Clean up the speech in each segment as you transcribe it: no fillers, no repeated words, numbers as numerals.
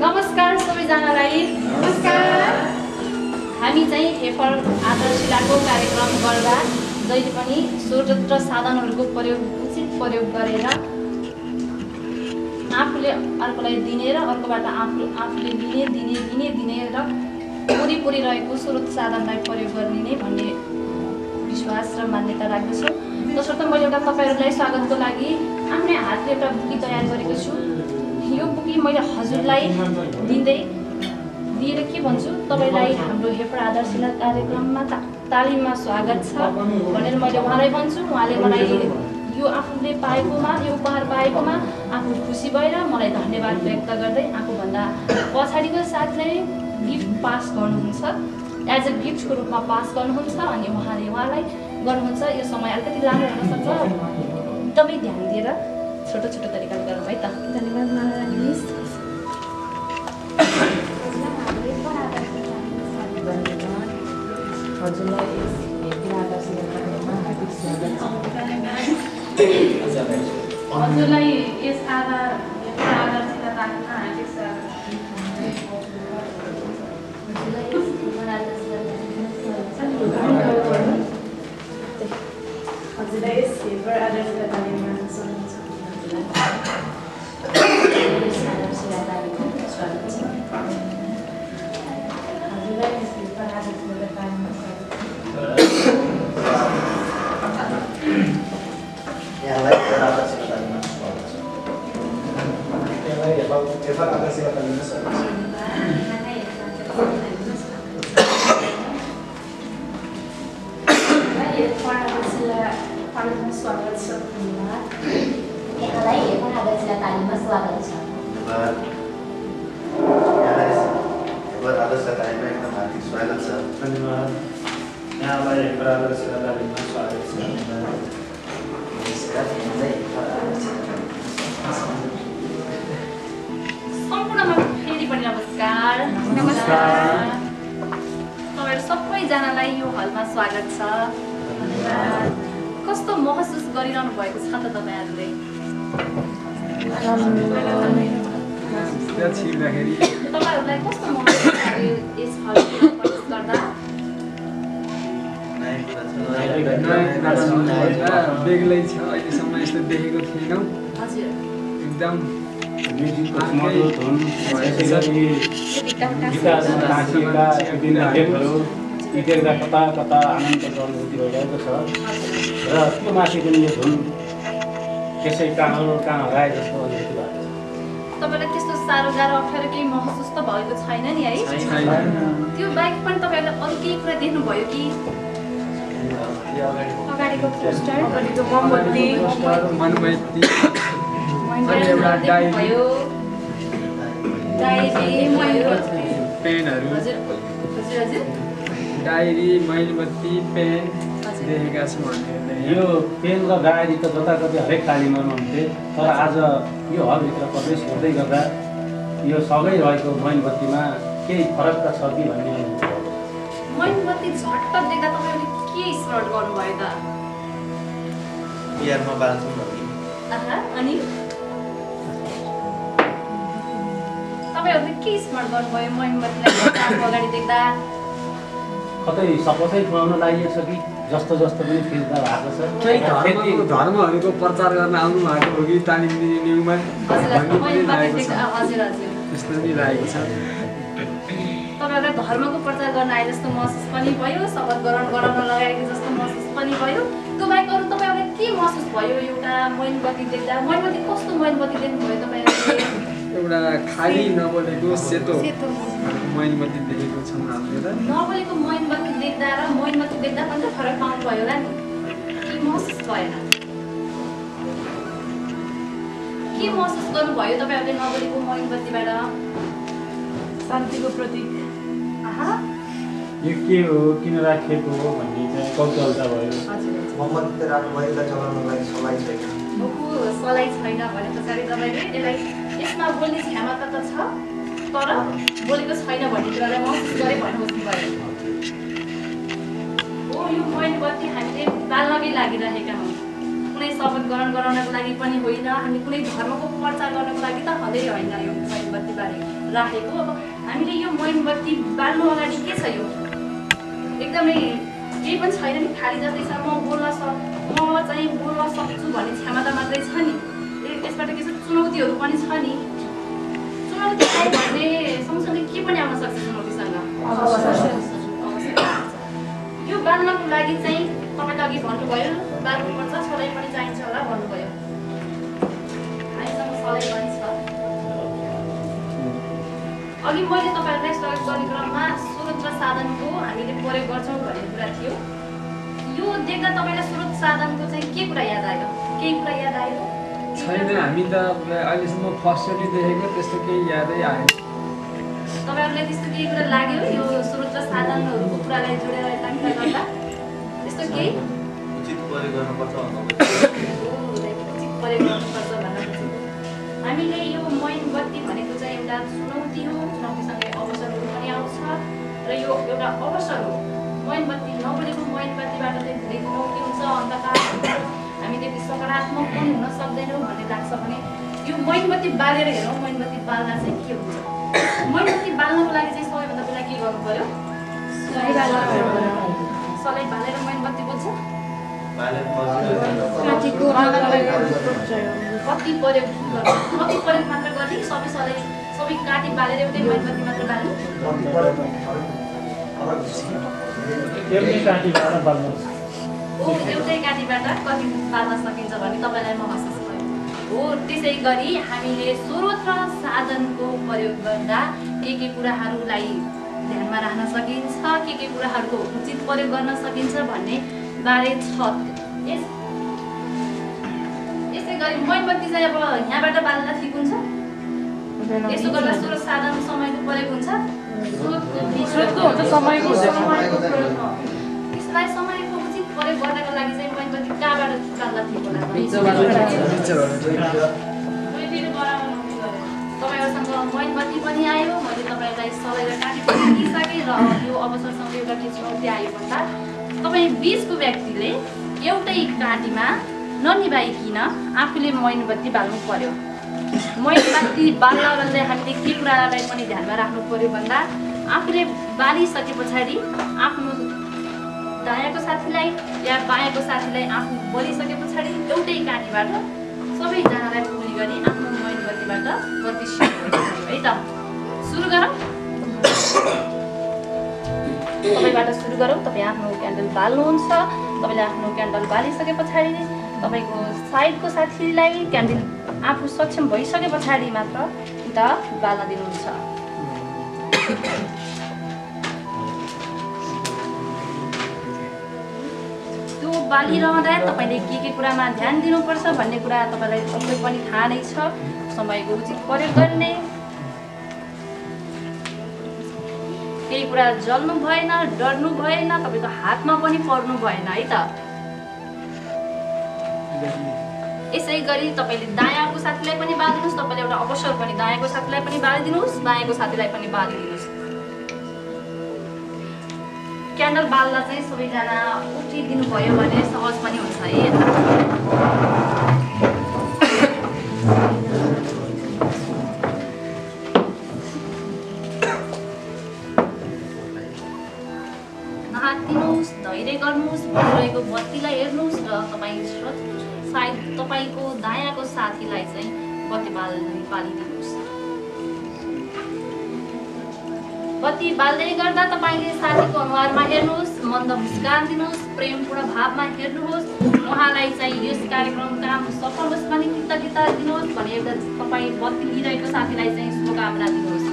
नमस्कार सबैजनालाई। नमस्कार। हामी चाहिँ हेफर आदर्शिलाको कार्यक्रम गर्दा जहिले पनि स्वतन्त्र साधनहरूको उचित प्रयोग गरेर आफूले अर्कोलाई दिने र अर्कोबाट आफूले दिने र वरिपरि रहेको स्रोत साधनलाई प्रयोग गर्ने नै भन्ने विश्वास र मान्यता राख्दछु। तसर्थ मैले एउटा तपाईहरुलाई स्वागतको लागि आफ्नै हातले एउटा बुकी तयार गरेको छु। यो बुकी मैले हजुरलाई दिएर के भन्छु, तपाईलाई हाम्रो हेफर आदर्शिला कार्यक्रममा तालिममा स्वागत छ भनेर मैले उहाँलाई भन्छु। उहाँले मलाई यो आफूले पाएकोमा, यो उपहार पाएकोमा आफू खुसी भएर मलाई धन्यवाद व्यक्त गर्दै आफूभन्दा पछाडिको साथीलाई गिफ्ट पास गर्नुहुन्छ, एज अ गिफ्टको रूपमा पास गर्नुहुन्छ अनि उहाँलाई गर्नुहुन्छ। यो समय अलिकति लामो हुनसक्छ, एकदमै ध्यान दिएर छोटो छोटो तरिकाले गरौँ है त। धन्यवाद महाराज। हजुरलाई यस आदर्शिला तालिममा हार्दिक हजुरलाई यस हेफर आदर्शिला तालिममा स्वागत छ। यहाँलाई हेफर आदर्शिला तालिममा स्वागत छ। हेफर आदर्शिला तालिममा एकदम हार्दिक स्वागत छ। धन्यवाद। यहाँलाई हेफर आदर्शिला तालिममा स्वागत छ। सम्पूर्णमा फेरि पनि नमस्कार। तपाईँहरू सबैजनालाई यो हलमा स्वागत छ। कस्तो महसुस गरिरहनु भएको छ त तपाईँहरूले? तपाईँहरूलाई कस्तो महसुस भयो यस हलमा प्रवेश गर्दा? बेग्लै छ, अहिलेसम्म यस्तो देखेको थिएनौँ। हजुर, एकदम म्युजिकको मधुर धुन गिटारमा नाचिएका विभिन्न गेमहरू इटेर्दा कता कता आनन्दको अनुभूति भइरहेको छ र त्यो माथि पनि यो धुन त्यसै कहाँ हराए जस्तो अनुभूति भएको छ। तपाईँलाई त्यस्तो साह्रो गाह्रो अप्ठ्यारो केही महसुस त भएको छैन नि है? त्यो बाहेक पनि तपाईँहरूले अरू केही कुरा देख्नुभयो कि? अगाडिको पोस्टर, अगाडिको मोमबत्ती, भयो डायरी, पेनहरू, डायरी, मैलबत्ती, पेन देखेका छौँ हामीले। यो पेन र डायरी त जताततै हरेक तालिममा हुन्थे, तर आज यो हलभित्र प्रवेश गर्दै गर्दा यो सबै रहेको मैलबत्तीमा केही फरक त छ कि भन्ने मैलबत्ती झट्ट देख्दा तपाईँहरूले के स्मरण गर्नुभयो त? बिहारमा बाल्छौँ अनि तपाईँहरूले के स्मरण गर्नुभयो मैलबत्तीलाई अगाडि देख्दा? कतै सपोजै खुवाउन लागि छ कि जस्तो जस्तो पनि फिर्ता भएको छ। धर्महरूको प्रचार गर्न आउनु भएको हो कि तालिम दिने न्युमा हजुर हजुर त्यस्तो पनि लागेको छ। तपाईँहरूलाई धर्मको प्रचार गर्न आए जस्तो महसुस पनि भयो, शपथ ग्रहण गराउन लगाएको जस्तो महसुस पनि भयो। त्यो बाहेक अरू तपाईँहरूलाई के महसुस भयो एउटा मैलबत्ती देख्दा? मैलबत्ती कस्तो मैलबत्ती देख्नुभयो तपाईँहरूले? एउटा खाली नबलेको सेतो मैलबत्ती देखेको छौँ हामीले। नबलेको मैलबत्ती देख्दा र मैलबत्ती देख्दा पनि त फरक पाउनुभयो होला नि? के महसुस भएन? के महसुस गर्नुभयो तपाईँहरूले नबलेको मैलबत्तीबाट? शान्तिको प्रतीक। यो के हो, किन राखिएको हो भन्ने चाहिँ कौतूहलता भयो। मोमबत्ती त राख्नुभयो, चलाउनको लागि सलाई छैन। सलाई छैन भने पछाडि तपाईँले यसमा बोल्ने क्षमता त छ तर बोलेको छैन भन्ने कुरालाई महसुस गरे भन्नुहोस् नि भयो। हो, यो मैलबत्ती हामीले बाल्नकै लागिरहेका हौँ, कुनै शपथ ग्रहण गराउनको लागि पनि होइन, हामी कुनै धर्मको प्रचार गर्नको लागि त हँदै होइन। यो मैलबत्ती बारे राखेको। अब हामीले यो मोमबत्ती बाल्नु अगाडि के छ यो एकदमै केही पनि छैन नि, खाली जस्तै छ। म चाहिँ बोल्न सक्छु भन्ने क्षमता मात्रै छ नि। यसबाट के छ चुनौतीहरू पनि छ नि। चुनौती आयो भने सँगसँगै के पनि आउन सक्छ चुनौतीसँग? यो बाल्नको लागि चाहिँ तपाईँले अघि भन्नुभयो बाल्नुपर्छ, सलाई पनि चाहिन्छ होला भन्नुभयो। हामीसँग सलाई पनि छ। अघि मैले तपाईँहरूलाई स्वागत गर्ने क्रममा स्रोत र साधनको हामीले प्रयोग गर्छौँ भन्ने कुरा थियो। यो देख्दा तपाईँलाई स्रोत साधनको चाहिँ के कुरा याद आयो? केही कुरा याद आयो? छैन, हामी त अहिलेसम्म फर्स्टली देखेको त्यस्तो केही यादै आएन। तपाईँहरूलाई त्यस्तो केही कुरा लाग्यो यो स्रोत र साधनहरूको कुरालाई जोडेर यता गर्दा त्यस्तो केही उचित प्रयोग गर्नुपर्छ उचित प्रयोग गर्नुपर्छ भनेर हामीले यो मोमबत्ती भनेको चाहिँ एउटा चुनौती हो। चुनौतीसँगै अवसरहरू पनि आउँछ र यो एउटा अवसर हो। मोमबत्ती नबोलेको मोमबत्तीबाट चाहिँ धेरै चुनौती हुन्छ, अन्धकार हामी त्यति सकारात्मक पनि हुन सक्दैनौँ भन्ने लाग्छ भने यो मोमबत्ती बालेर हेरौँ। मोमबत्ती बाल्दा चाहिँ के हुन्छ? मोमबत्ती बाल्नको लागि चाहिँ सबैभन्दा पहिला के गर्नु पर्यो? सलाई बालेर मोमबत्ती बोल्छ। कति प्रयोग मात्र गर्ने? सबै काटी बालेर एउटै मोमबत्ती मात्र बाल्नु? एउटै काटीबाट कति बाल्न सकिन्छ भने तपाईँलाई महसुस भयो हो। त्यसै गरी हामीले स्रोत र साधनको प्रयोग गर्दा के कुराहरूलाई ध्यानमा राख्न सकिन्छ, के कुराहरूको उचित प्रयोग गर्न सकिन्छ भन्ने बारे छ। यसै गरी मोमबत्ती चाहिँ अब यहाँबाट बाल्दा ठिक हुन्छ? यसो गर्दा स्रोत साधन समयको प्रयोग हुन्छ? स्रोतको हुन्छ, समयको त्यसलाई समयको उचित प्रयोग गर्नको लागि चाहिँ मोमबत्ती कहाँबाट बाल्दा ठिक होला? तपाईँहरूसँग मोमबत्ती पनि आयो, मैले तपाईँलाई सबै काटी पनि दिइसकेँ र यो अवसरसँग एउटा के चुनौती आयो भन्दा तपाईँ बिचको व्यक्तिले एउटै काटीमा ननिभाइकन आफूले मोमबत्ती बाल्नु पर्यो। मोमबत्ती बाल्दै हामीले के कुरालाई पनि ध्यानमा राख्नु पर्यो भन्दा आफूले बालिसके पछाडि आफ्नो दायाँको साथीलाई या बायाँको साथीलाई आफू बोलिसके पछाडि एउटै काटीबाट सबैजनालाई पुरी गरी आफ्नो मोमबत्तीबाट बत्ती है त। सुरु गरौँ, तपाईँबाट सुरु गरौँ। तपाईँ आफ्नो क्यान्डल बाल्नुहुन्छ। तपाईँले आफ्नो क्यान्डल बालिसके पछाडि तपाईँको साइडको साथीलाई क्यान्डल आफू सक्षम भइसके पछाडि मात्र उता बाल्न दिनुहुन्छ। त्यो बालिरहँदा तपाईँले के कुरामा ध्यान दिनुपर्छ भन्ने कुरा तपाईँलाई पक्कै पनि थाहा नै छ। समयको उचित प्रयोग गर्ने, केही कुरा जल्नु भएन, डर्नु भएन, तपाईँको हातमा पनि पर्नु भएन है त। यसै गरी तपाईँले दायाँको साथीलाई पनि बालिदिनुहोस्। तपाईँले एउटा अवसर पनि दायाँको साथीलाई पनि बालिदिनुहोस्, बायाँको साथीलाई पनि बालिदिनुहोस्। क्यान्डल बाल्दा चाहिँ सबैजना उठिदिनु भयो भने सहज पनि हुन्छ है। नहातिनुहोस्, धैर्य गर्नुहोस्, बलिरहेको बत्तीलाई हेर्नुहोस् र सायद तपाईँको दायाँको साथीलाई चाहिँ बत्ती बालिदिनुहोस्। बत्ती बाल्दै गर्दा तपाईँले साथीको अनुहारमा हेर्नुहोस्, मन्द मुस्कान दिनुहोस्, प्रेमपूर्ण भावमा हेर्नुहोस्। उहाँलाई चाहिँ यस कार्यक्रम काम सफल होस् भने कृतज्ञता दिनुहोस् भने एउटा तपाईँ बत्ती लिइरहेको साथीलाई चाहिँ शुभकामना दिनुहोस्।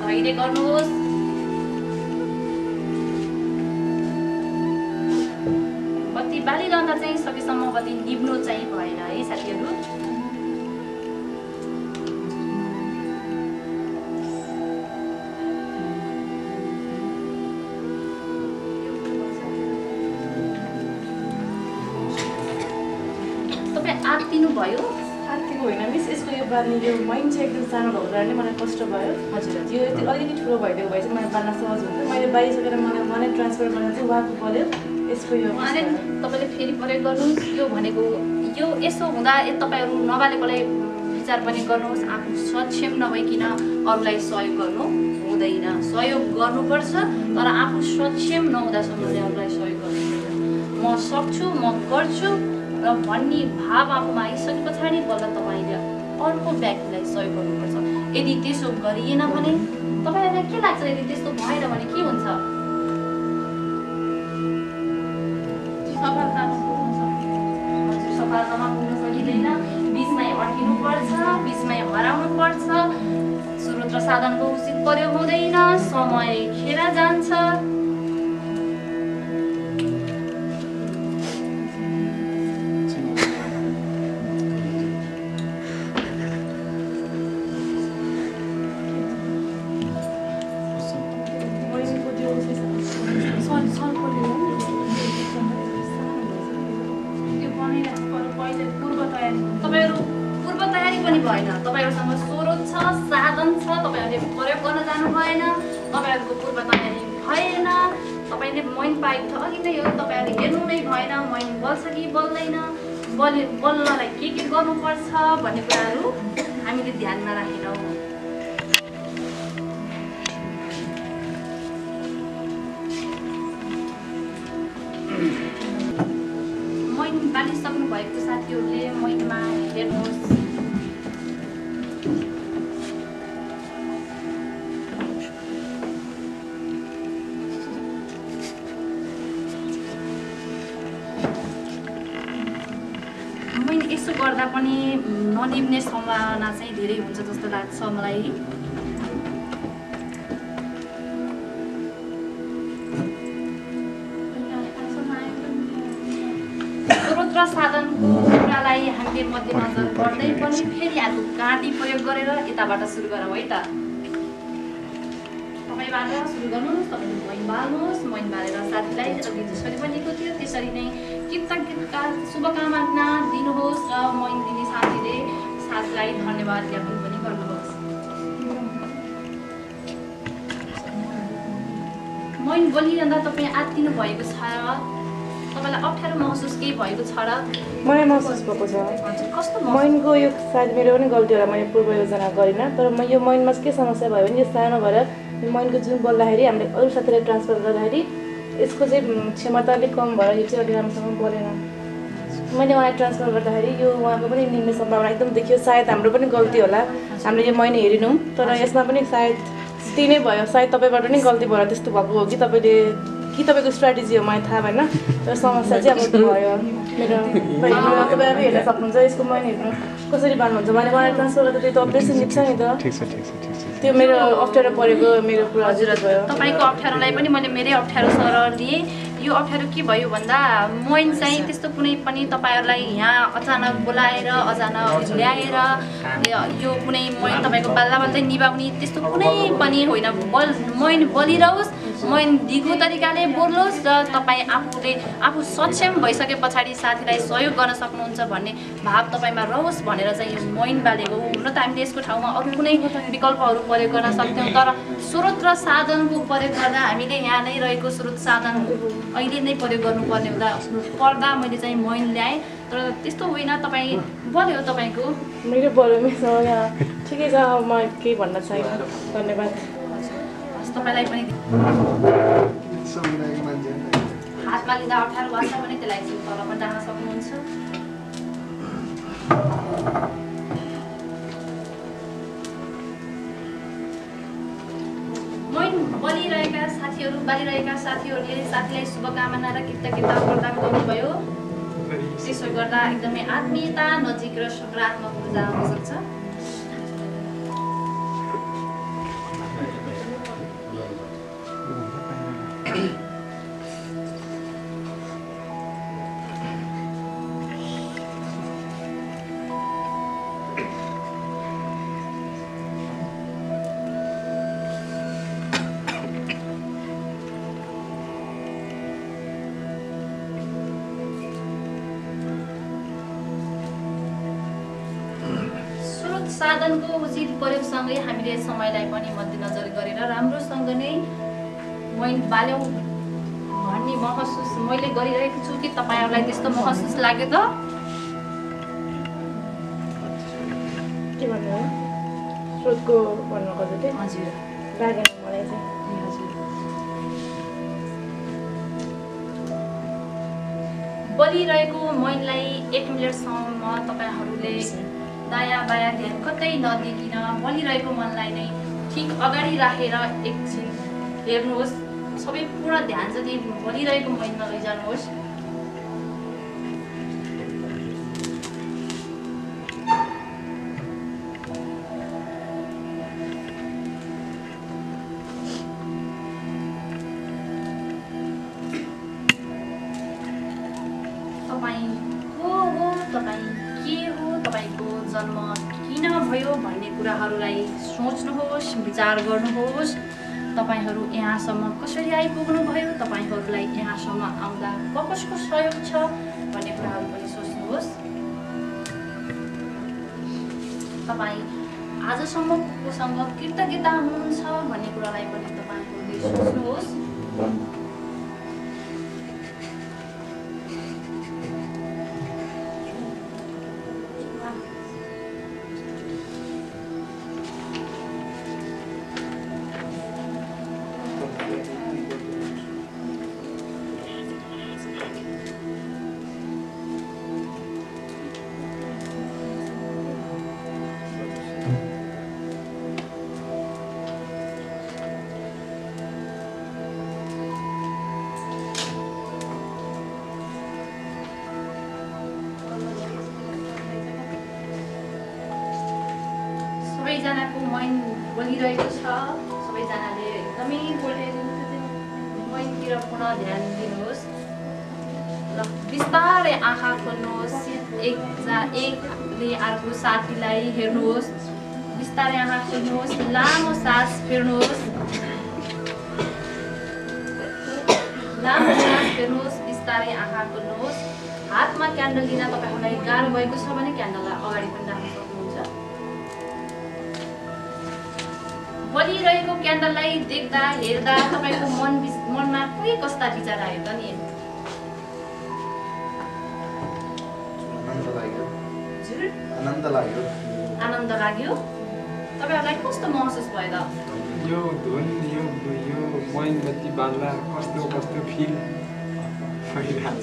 धैर्य गर्नुहोस्। बत्ती बालिरहँदा चाहिँ सकेसम्म बत्ती निभ्नु चाहिँ भएन है साथीहरू। आत्तिनु भयो? आत्तिनु होइन मिस, यसको यो बाल्ने यो मैन चाहिँ एकदम सानो भएको कारणले मलाई कष्ट भयो। हजुर, यो अलिकति ठुलो भइदिएको भए चाहिँ मलाई बाल्न सहज हुन्थ्यो। मैले बालिसकेर मलाई मनै ट्रान्सफर गर्न चाहिँ उहाँको पऱ्यो। यसको यो तपाईँले फेरि प्रयोग गर्नुहोस्। यो भनेको यो यसो हुँदा तपाईँहरू नबालेकोलाई विचार पनि गर्नुहोस् आफू सक्षम नभइकन अरूलाई सहयोग गर्नु हुँदैन सहयोग गर्नुपर्छ तर आफू सक्षम नहुँदासम्म चाहिँ अरूलाई सहयोग गर्नु म सक्छु म गर्छु र भन्ने भाव आफूमा आइसके पछाडि बल्ल तपाईँले अर्को व्यक्तिलाई सहयोग गर्नुपर्छ यदि त्यसो गरिएन भने तपाईँहरूलाई के लाग्छ यदि त्यस्तो भएन भने के हुन्छ सफलतामा पुग्न सकिँदैन बिचमै अड्किनुपर्छ बिचमै हराउनुपर्छ स्रोत र साधनको उचित प्रयोग हुँदैन समय खेर जान्छ तपाईँहरूसँग स्रोत छ साधन छ तपाईँहरूले प्रयोग गर्न जानु भएन तपाईँहरूको पूर्व तयारी भएन तपाईँले मैन पाइप त अघि नै हो तपाईँहरूले हेर्नु नै भएन मैन बल्छ कि बल्दैन बल्नलाई के गर्नुपर्छ भन्ने कुराहरू हामीले ध्यानमा राखेनौँ मैन बालिसक्नु भएको साथीहरूले मैनमा हेर्नुहोस् यसो गर्दा पनि ननिभ्ने सम्भावना चाहिँ धेरै हुन्छ जस्तो लाग्छ मलाई स्रोत र साधनको कुरालाई हामीले मध्यनजर गर्दै पनि फेरि अर्को काँटी प्रयोग गरेर यताबाट सुरु गरौँ है त तपाईँबाट सुरु गर्नुहोस् तपाईँले मैन बाल्नुहोस् मैन बालेर साथीलाई अघि जसरी भनेको थियो त्यसरी नै कृतज्ञता शुभकामना दिनुहोस् र मैन दिने साथीलाई धन्यवाद ज्ञापन पनि गर्नुहोस् मैन बोलिरहँदा तपाईँ आत्तिनु भएको छ र तपाईँलाई अप्ठ्यारो महसुस केही भएको छ र मलाई महसुस भएको छ कस्तो मैनको यो सायद मेरो पनि गल्ती होला मैले पूर्व योजना गरिनँ तर म यो मैनमा के समस्या भयो भने यो सानो भएर यो मैनको जुन बोल्दाखेरि हामीले अरू साथीलाई ट्रान्सफर गर्दाखेरि यसको चाहिँ क्षमता अलिक कम भएर यो चाहिँ अलिक राम्रोसँग बोलेन मैले उहाँलाई ट्रान्सफर गर्दाखेरि यो उहाँको पनि निम्न सम्भावना एकदम देखियो सायद हाम्रो पनि गल्ती होला हामीले यो मैन हेरेनौँ तर यसमा पनि सायद त्यही नै भयो सायद तपाईँबाट पनि गल्ती भएर त्यस्तो भएको हो कि तपाईँको स्ट्राटेजी हो मलाई थाहा भएन तर समस्या चाहिँ अब भयो मेरो तपाईँ हेर्न सक्नुहुन्छ यसको मैन हेर्नु कसरी बाल्नुहुन्छ भने उहाँलाई ट्रान्सफर गर्दा त्यो त अप्रेसन निप्छ नि त त्यो मेरो अप्ठ्यारो परेको मेरो कुरा हजुर भयो तपाईँको अप्ठ्यारोलाई पनि मैले मेरै अप्ठ्यारो सर लिएँ यो अप्ठ्यारो के भयो भन्दा मैन चाहिँ त्यस्तो कुनै पनि तपाईँहरूलाई यहाँ अचानक बोलाएर अचानक ल्याएर यो कुनै मैन तपाईँको बाल्दा बाल्दै निभाउने त्यस्तो कुनै पनि होइन मैन बलिरहोस् मैन दिगो तरिकाले बोल्नुहोस् र तपाईँ आफू सक्षम भइसके पछाडि साथीलाई सहयोग गर्न सक्नुहुन्छ भन्ने भाव तपाईँमा रहोस् भनेर चाहिँ यो मैन बालेको हो हुन त हामीले यसको ठाउँमा अरू कुनै विकल्पहरू प्रयोग गर्न सक्थ्यौँ तर स्रोत र साधनको प्रयोग गर्दा हामीले यहाँ नै रहेको स्रोत साधन अहिले नै प्रयोग गर्नुपर्ने पर्दा मैले चाहिँ मैन ल्याएँ तर त्यस्तो होइन तपाईँ बल्यो तपाईँको मेरो बल्यो मेरो यहाँ ठिकै छ म केही भन्न छैन धन्यवाद तपाईँलाई पनि हातमा लिँदा अप्ठ्यारो भएको छ भने त्यसलाई चाहिँ तल पनि राख्न सक्नुहुन्छ मैन बालिरहेका साथीहरूले साथीलाई शुभकामना र कृतज्ञता प्रदान गर्नुभयो त्यसो गर्दा एकदमै आत्मीयता नजिक र सकारात्मक ऊर्जा आउन सक्छ साधनको उचित प्रयोगसँगै हामीले समयलाई पनि मध्यनजर गरेर राम्रोसँग नै मैन बाल्यौँ भन्ने महसुस मैले गरिरहेको छु कि तपाईँहरूलाई त्यस्तो महसुस लाग्यो त के भन्नु हो स्रोतको भन्नु खोजेको थिएँ हजुर लागेन मलाई चाहिँ हजुर बलिरहेको मैनलाई 1 मिनटसम्म तपाईहरूले दायाँ बायाँ ध्यान कतै नदिकिन बलिरहेको मनलाई नै ठिक अगाडि राखेर एकछिन हेर्नुहोस् सबै पूर्ण ध्यान चाहिँ बलिरहेको मैनमा लैजानुहोस् तपाईँ को हो तपाईँ के हो तपाईँको जन्म किन भयो भन्ने कुराहरूलाई सोच्नुहोस् विचार गर्नुहोस् तपाईहरू यहाँसम्म कसरी आइपुग्नुभयो तपाईहरूलाई यहाँसम्म आउँदा कसको सहयोग छ भन्ने कुराहरू पनि सोच्नुहोस् तपाईँ आजसम्म कोसँग कृतज्ञता हुनुहुन्छ भन्ने कुरालाई पनि तपाईँहरूले सोच्नुहोस् सबैजनाको मन बोलिरहेको छ सबैजनाले एकदमै बोलेको मनतिर पुनः ध्यान दिनुहोस् ल बिस्तारै आँखा खोल्नुहोस् एकले अर्को साथीलाई हेर्नुहोस् बिस्तारै आँखा खोल्नुहोस् लामो सास फेर्नुहोस् बिस्तारै आँखा खोल्नुहोस् हातमा क्यान्डल लिन तपाईहरूलाई गाह्रो भएको छ भने क्यान्डललाई अगाडि पनि राख्न सक्नुहुन्छ बलिरहेको क्यान्डललाई देख्दा हेर्दा तपाईको मनमा के कस्ता विचार आयो त नि आनन्द लाग्यो आनन्द लाग्यो तपाईहरुलाई कस्तो महसुस भयो त यो धुन यो मोमबत्ती बाल्दा कस्तो फिल भइरहेछ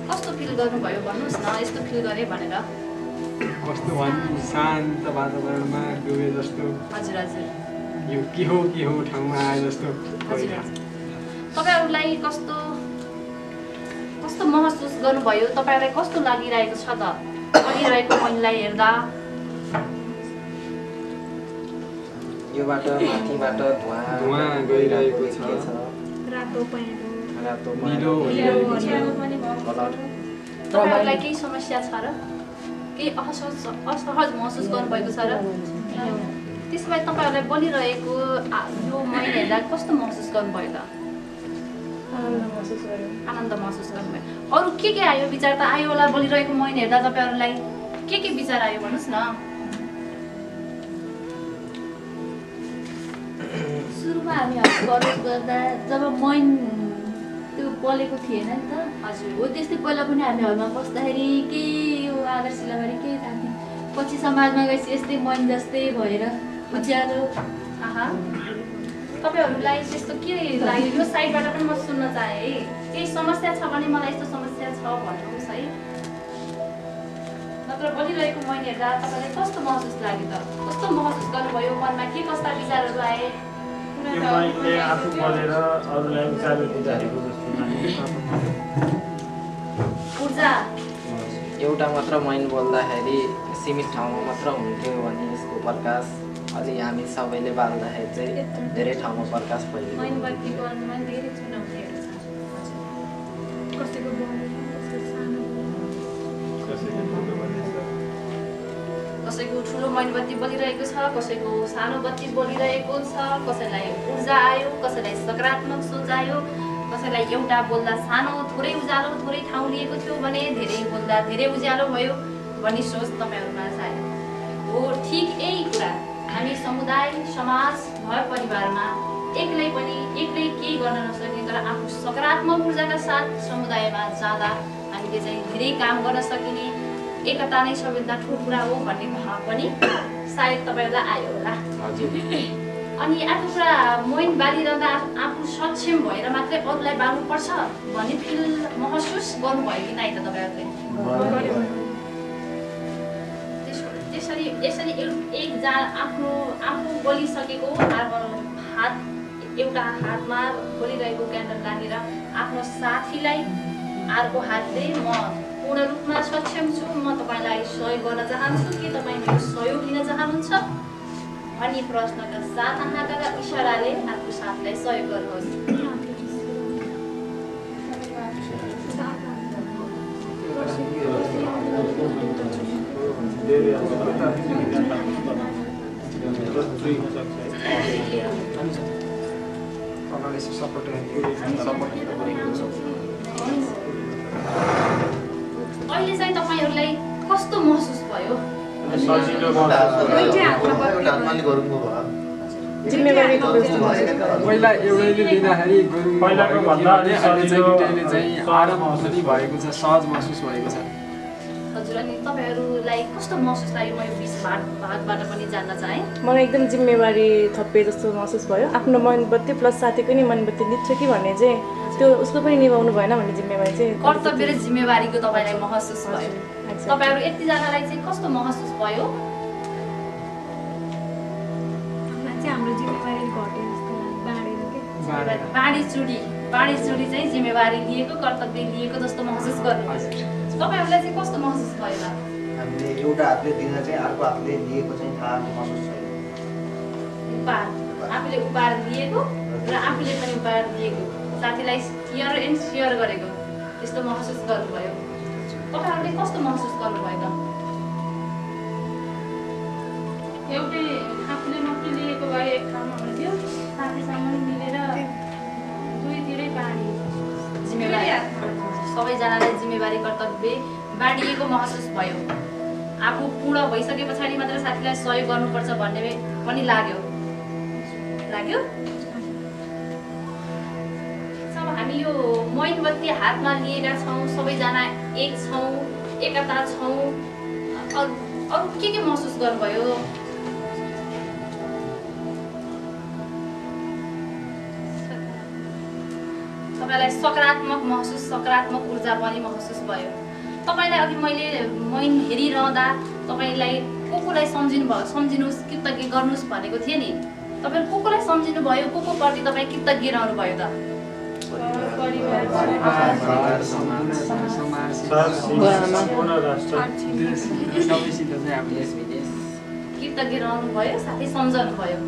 कस्तो फिल गर्नुभयो भन्नुस् न यस्तो फिल गरे भनेर कस्तो भन्छ शान्त वातावरणमा डुबे जस्तो हजुर हजुर यो के हो ठाउँमा आए जस्तो तपाईहरुलाई कस्तो महसुस गर्नुभयो तपाईहरुलाई कस्तो लागिरहेको छ त बलिरहेको मनलाई हेर्दा योबाट माथिबाट धुवा गइरहेको छ रातो पहेँलो रातो निलो तपाईहरुलाई केही समस्या छ र केही असहज महसुस गर्नुभएको छ र त्यसो भए तपाईहरुलाई बलिरहेको यो महिना हेर्दा कस्तो महसुस गर्नुभयो त आनन्द महसुस गर्नुभयो अरू के आयो विचार त आयो होला बलिरहेको महिना हेर्दा तपाईहरुलाई के विचार आयो भन्नुस् न सुरुमा हामी प्रवेश गर्दा जब मैन त्यो पलेको थिएन नि त हजुर हो त्यस्तै पहिला पनि हामी हलमा बस्दाखेरि केही यो आदर्श शिलाबारी केही थाहा पछि समाजमा गएपछि यस्तै मैन जस्तै भएर उज्यालो तपाईहरुलाई त्यस्तो के लाग्यो यो साइडबाट पनि म सुन्न चाहे है केही समस्या छ भने मलाई यस्तो समस्या छ भन्नुहोस् है नत्र बलिरहेको महिना हेर्दा तपाईलाई कस्तो महसुस लाग्यो त कस्तो महसुस गर्नुभयो मनमा के कस्ता विचारहरू आए मैले आफू बोलेर अरूलाई उचालो दिँदाखेरिको जस्तो ऊर्जा एउटा मात्र मैन बोल्दाखेरि सीमित ठाउँमा मात्र हुन्थ्यो भने यसको प्रकाश अलि हामी सबैले बाल्दाखेरि चाहिँ धेरै ठाउँमा प्रकाश फैलियो मैनबत्तीको अनुमान धेरै चुनौतीहरू छ कसैको कसैको ठुलो मैनबत्ती बलिरहेको छ कसैको सानो बत्ती बलिरहेको छ कसैलाई ऊर्जा आयो कसैलाई सकारात्मक सोच आयो कसैलाई एउटा बोल्दा सानो थोरै उज्यालो थोरै ठाउँ लिएको थियो भने धेरै बोल्दा धेरै उज्यालो भयो भन्ने सोच तपाईहरुमा सायद हो ठिक यही कुरा हामी समुदाय समाज घर परिवारमा एक्लै केही गर्न नसक्ने तर आफू सकारात्मक ऊर्जाका साथ समुदायमा जाँदा हामीले चाहिँ धेरै काम गर्न सकिने एकता नै सबैभन्दा ठुलो कुरा हो भन्ने भाव पनि सायद तपाईँहरूलाई आयो होला। हजुर अनि अर्को कुरा मोइन बालिरहँदा आफू सक्षम भएर मात्रै अरूलाई बाल्नुपर्छ भन्ने फिल महसुस गर्नुभयो कि नाइ त तपाईँहरूले? यसरी एकजना आफू बोलिसकेको हात एउटा हातमा बोलिरहेको क्यान्डल तानेर आफ्नो साथीलाई अर्को हातले म पूर्ण रूपमा सक्षम छु, म तपाईँलाई सहयोग गर्न चाहन्छु कि तपाईँ मेरो सहयोग लिन चाहनुहुन्छ भन्ने प्रश्नका साथ हातका इसाराले आफ्नो साथीलाई सहयोग गर्नुहोस्। अहिले चाहिँ तपाईँहरूलाई कस्तो महसुस भयो? पहिला एउटैले दिँदाखेरि पहिलाको भन्दा अहिले चाहिँ आराम पनि भएको छ, सहज महसुस भएको छ। हजुर, अनि तपाईँहरूलाई कस्तो महसुस लाग्यो? म यो बिच भागबाट पनि जान्न चाहेँ। मलाई एकदम जिम्मेवारी थपे जस्तो महसुस भयो। आफ्नो मनबत्ती प्लस साथीको नि मनबत्ती निच्छ कि भन्ने चाहिँ त्यो उसको पनि निभाउनु भएन भन्ने जिम्मेवारी चाहिँ कर्तव्य र जिम्मेवारीको तपाईँलाई महसुस भयो। तपाईँहरू यतिजनालाई चाहिँ कस्तो महसुस भयो? हाम्रो जिम्मेवारी घट्यो जस्तो बाँडेर बाँडी चाहिँ जिम्मेवारी लिएको, कर्तव्य लिएको जस्तो महसुस गर्नुभयो। तपाईँहरूलाई चाहिँ कस्तो महसुस भयो? हामीले एउटा हातले दिँदा चाहिँ अर्को हातले लिएको चाहिँ थाहा महसुस छैन। उपहार आफूले उपहार दिएको र आफूले पनि उपहार दिएको, साथीलाई केयर एन्ड सेयर गरेको, त्यस्तो महसुस गर्नुभयो। तपाईँहरूले कस्तो महसुस गर्नुभयो त? एउटै आफूले मात्रै लिएको भए एक ठाउँमा हुन्थ्यो, साथीसँग मिलेर दुईतिरै बाँडी जिम्मेवारी सबैजनालाई जिम्मेवारी कर्तव्य बाँडिएको महसुस भयो। आफू पूर्ण भइसके पछाडि मात्र साथीलाई सहयोग गर्नुपर्छ भन्ने पनि लाग्यो। अब हामी यो मोमबत्ती हातमा लिएका छौँ, सबैजना एक छौँ, एकता छौँ। अरू के महसुस गर्नुभयो? तपाईँलाई सकारात्मक ऊर्जा पनि महसुस भयो। तपाईँलाई अघि मैले मैन हेरिरहँदा तपाईँलाई कोलाई सम्झिनुहोस्, कृतज्ञ गर्नुहोस् भनेको थिएँ नि। तपाईँले कोलाई सम्झिनु भयो, कोप्रति तपाईँ कृतज्ञ रहनु भयो त? कृतज्ञ रहनु भयो, साथै सम्झनु भयो।